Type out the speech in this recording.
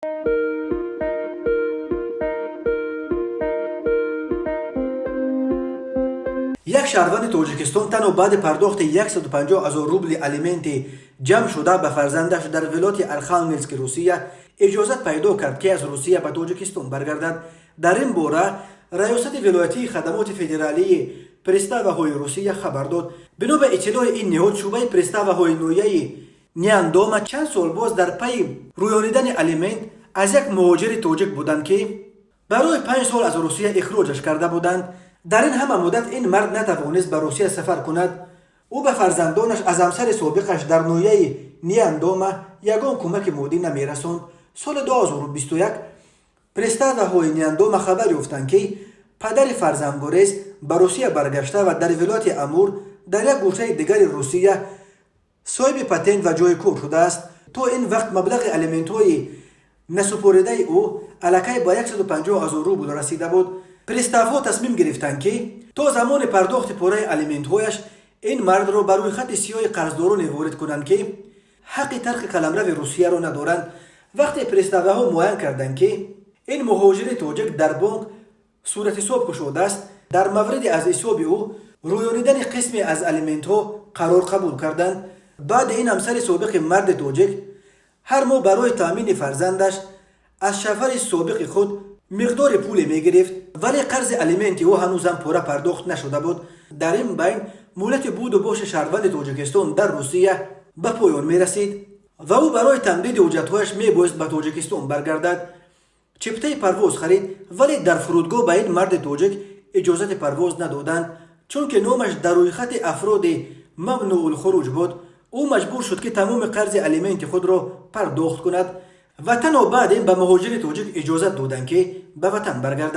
Як шаҳрванди Тоҷикистон танҳо баъди пардохти 150 ҳазор рубли алименти ҷамъшуда ба фарзандаш дар вилояти Архангелски Русия иҷозат пайдо кард, ки аз Русия ба Тоҷикистон баргардад. Дар ин бора Раёсати вилоятии хадамоти федералии приставаҳои Русия хабар дод. Бино ба иттилои ин ниҳод, шӯъбаи приставаҳои ноҳияи Няндома чанд сол боз дар пайи рӯёнидани алимент аз як муҳоҷири тоҷик буданд, ки барои 5 сол аз Русия ихроҷаш карда буданд. Дар ин ҳама муддат ин мард натавонист ба Русия сафар кунад. Ӯ ба фарзандонаш аз ҳамсари собиқаш дар ноҳияи Ниандома ягон кӯмаки моддӣ намерасонд. Соли 2021 приставаҳои Ниандома хабар ёфтанд, ки падари фарзандгурез ба Русия баргашта ва дар вилояти Амур, дар як гӯшаи дигари Русия, соҳиби патент ва ҷойи кор шудааст. То ин вақт маблағи алиментҳои насупоридаи ӯ аллакай ба 150 ҳазор рубл расида буд. Приставҳо тасмим гирифтанд, ки то замони пардохти пурраи алиментҳояш ин мардро ба рӯйхати сиёҳи қарздороне ворид кунанд, ки ҳаққи тарки қаламрави Русияро надоранд. Вақте приставаҳо муайян карданд, ки ин муҳоҷири тоҷик дар бонк суратҳисоб кушодааст, дар мавриди аз ҳисоби ӯ рӯёнидани қисме аз алиментҳо қарор қабул карданд. Баъди ин ҳамсари собиқи марди тоҷик ҳар моҳ барои таъмини фарзандаш аз шавҳари собиқи худ миқдори пуле мегирифт, вале қарзи алименти ӯ ҳанӯзам пурра пардохт нашуда буд. Дар ин байн муҳлати буду боши шаҳрванди Тоҷикистон дар Русия ба поён мерасид ва ӯ барои тамдиди ҳуҷҷатҳояш мебоист ба Тоҷикистон баргардад. Чиптаи парвоз харид, вале дар фурудгоҳ ба ин марди тоҷик иҷозати парвоз надоданд, чунки номаш дар рӯйхати афроди мамнуъулхуруҷ буд. Ӯ маҷбур шуд, ки тамоми қарзи алименти худро пардохт кунад ва танҳо баъд ин ба муҳоҷири тоҷик иҷозат доданд, ки ба ватан баргардад.